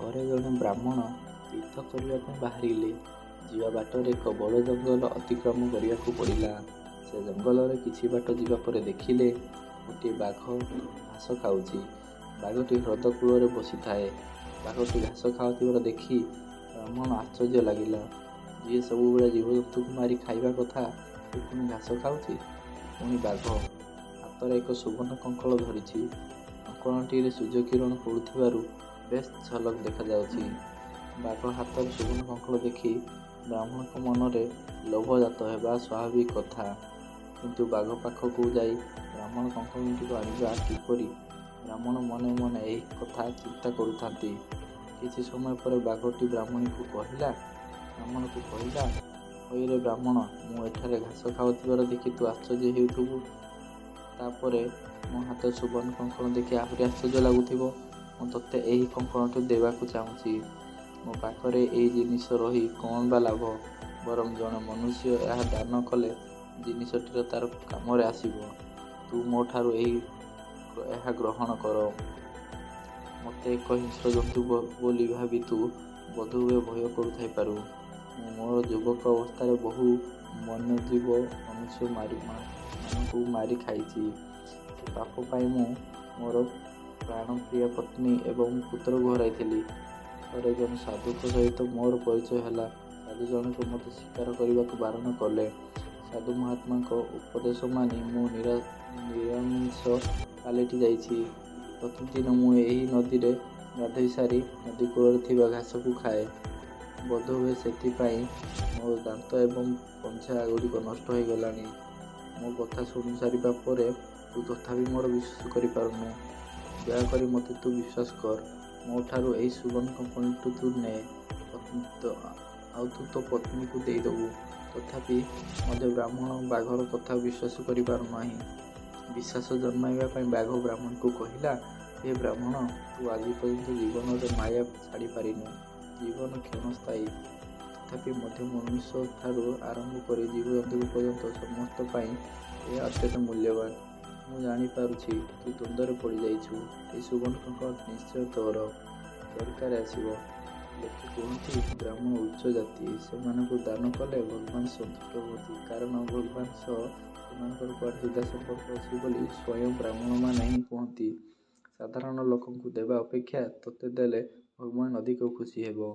ଥରେ ଜଣେ ବ୍ରାହ୍ମଣ ତୀର୍ଥ କରିବା ପାଇଁ ବାହାରିଲେ। ଯିବା ବାଟରେ ଏକ ବଡ଼ ଜଙ୍ଗଲ ଅତିକ୍ରମ କରିବାକୁ ପଡ଼ିଲା। ସେ ଜଙ୍ଗଲରେ କିଛି ବାଟ ଯିବା ପରେ ଦେଖିଲେ, ଗୋଟିଏ ବାଘ ଘାସ ଖାଉଛି। ବାଘଟି ହ୍ରଦ କୂଳରେ ବସିଥାଏ। ବାଘଟି ଘାସ ଖାଉଥିବାର ଦେଖି ବ୍ରାହ୍ମଣକୁ ଆଶ୍ଚର୍ଯ୍ୟ ଲାଗିଲା। ଯିଏ ସବୁବେଳେ ଜୀବଜନ୍ତୁଙ୍କୁ ମାରି ଖାଇବା କଥା ସେ ପୁଣି ଘାସ ଖାଉଛି। ପୁଣି ବାଘ। ହାତରେ ଏକ ସୁବର୍ଣ୍ଣ କଙ୍କଣ ଧରିଛି। କଙ୍କଣଟିରେ ସୂର୍ଯ୍ୟକିରଣ ପଡ଼ୁଥିବାରୁ ବେଶ୍ ଝଲକ ଦେଖାଯାଉଛି। ବାଘ ହାତରେ ସୁବର୍ଣ୍ଣ କଙ୍କଣ ଦେଖି ବ୍ରାହ୍ମଣଙ୍କ ମନରେ ଲୋଭ ଜାତ ହେବା ସ୍ୱାଭାବିକ କଥା। କିନ୍ତୁ ବାଘ ପାଖକୁ ଯାଇ ବ୍ରାହ୍ମଣ କଙ୍କଣଟିକୁ ଆଣିବେ କିପରି ବ୍ରାହ୍ମଣ ମନେ ମନେ ଏହି କଥା ଚିନ୍ତା କରୁଥାନ୍ତି, କିଛି ସମୟ ପରେ ବାଘଟି ବ୍ରାହ୍ମଣକୁ କହିଲା, ''ହଇରେ ବ୍ରାହ୍ମଣ, ମୁଁ ଏଠାରେ ଘାସ ଖାଉଥିବାର ଦେଖି ତୁ ଆଶ୍ଚର୍ଯ୍ୟ ହେଉଥିବୁ, ତା'ପରେ ମୋ ହାତରେ ସୁବର୍ଣ୍ଣ କଙ୍କଣ ଦେଖି ଆହୁରି ଆଶ୍ଚର୍ଯ୍ୟ ଲାଗୁଥିବ। ମୁଁ ତୋତେ ଏହି କଙ୍କଣଟି ଦେବାକୁ ଚାହୁଁଛି। ମୋ ପାଖରେ ଏହି ଜିନିଷ ରହି କ'ଣ ବା ଲାଭ? ବରଂ ଜଣେ ମନୁଷ୍ୟ ଏହା ଦାନ କଲେ ଜିନିଷଟି ତା'ର କାମରେ ଆସିବ। ତୁ ମୋ'ଠାରୁ ଏହା ଗ୍ରହଣ କର। ମୋତେ ଏକ ହିଂସ୍ର ଜନ୍ତୁ ବୋଲି ଭାବି ତୁ ବୋଧହୁଏ ଭୟ କରୁଥାଇପାରୁ। ମୁଁ ମୋର ଯୁବକ ଅବସ୍ଥାରେ ବହୁ ବନ୍ୟଜୀବ ମନୁଷ୍ୟମାନଙ୍କୁ ମାରି ଖାଇଛି। ସେ ପାପ ପାଇଁ ମୁଁ ମୋର ପ୍ରାଣପ୍ରିୟା ପତ୍ନୀ ଏବଂ ପୁତ୍ରକୁ ହରାଇଥିଲି। ଥରେ ଜଣେ ସାଧୁଙ୍କ ସହିତ ମୋର ପରିଚୟ ହେଲା। ସାଧୁ ଜଣକ ମୋତେ ଶିକାର କରିବାକୁ ବାରଣ କଲେ। ସାଧୁ ମହାତ୍ମାଙ୍କ ଉପଦେଶ ମାନି ମୁଁ ନିରାମିଷ ପାଲଟି ଯାଇଛି। ପ୍ରତିଦିନ ମୁଁ ଏହି ନଦୀରେ ଗାଧୋଇ ସାରି ନଦୀକୂଳରେ ଥିବା ଘାସକୁ ଖାଏ। ବୋଧହୁଏ ସେଥିପାଇଁ ମୋର ଦାନ୍ତ ଏବଂ ପଞ୍ଝା ଗୁଡ଼ିକ ନଷ୍ଟ ହୋଇଗଲାଣି। ମୋ କଥା ଶୁଣିସାରିବା ପରେ ତୁ ତଥାପି ମୋର ବିଶ୍ୱାସ କରିପାରୁନୁ। ଦୟାକରି ମୋତେ ତୁ ବିଶ୍ୱାସ କର। ମୋ'ଠାରୁ ଏହି ସୁବର୍ଣ୍ଣ କଙ୍କଣଟି ତୁ ନେ, ଆଉ ତୋ ପତ୍ନୀକୁ ଦେଇଦେବୁ। ତଥାପି ମଧ୍ୟ ବ୍ରାହ୍ମଣ ବାଘର କଥା ବିଶ୍ୱାସ କରିପାରୁନାହିଁ। ବିଶ୍ୱାସ ଜନ୍ମାଇବା ପାଇଁ ବାଘ ବ୍ରାହ୍ମଣକୁ କହିଲା, ''ହେ ବ୍ରାହ୍ମଣ! ତୁ ଆଜି ପର୍ଯ୍ୟନ୍ତ ଜୀବନରେ ମାୟା ଛାଡ଼ିପାରିନୁ। ଜୀବନ କ୍ଷଣସ୍ଥାୟୀ। ତଥାପି ମଧ୍ୟ ମନୁଷ୍ୟଠାରୁ ଆରମ୍ଭ କରି ଜୀବଜନ୍ତୁଙ୍କ ପର୍ଯ୍ୟନ୍ତ ସମସ୍ତଙ୍କ ପାଇଁ ଏହା ଅତ୍ୟନ୍ତ ମୂଲ୍ୟବାନ୍। ମୁଁ ଜାଣିପାରୁଛି ତୁ ଦ୍ୱନ୍ଦ୍ୱରେ ପଡ଼ିଯାଇଛୁ। ଏହି ସୁବର୍ଣ୍ଣ କଙ୍କଣଟି ନିଶ୍ଚୟ ତୋର ଦରକାରରେ ଆସିବ। ଲୋକେ କୁହନ୍ତି, ବ୍ରାହ୍ମଣ ଉଚ୍ଚ ଜାତି। ସେମାନଙ୍କୁ ଦାନ କଲେ ଭଗବାନ ସନ୍ତୁଷ୍ଟ ହୁଅନ୍ତି। କାରଣ ଭଗବାନଙ୍କ ସହ ସେମାନଙ୍କର କୁଆଡ଼େ ସିଧା ସମ୍ପର୍କ ଅଛି ବୋଲି ସ୍ୱୟଂ ବ୍ରାହ୍ମଣମାନେ ହିଁ କୁହନ୍ତି। ସାଧାରଣ ଲୋକଙ୍କୁ ଦେବା ଅପେକ୍ଷା ତୋତେ ଦେଲେ ଭଗବାନ ଅଧିକ ଖୁସି ହେବେ।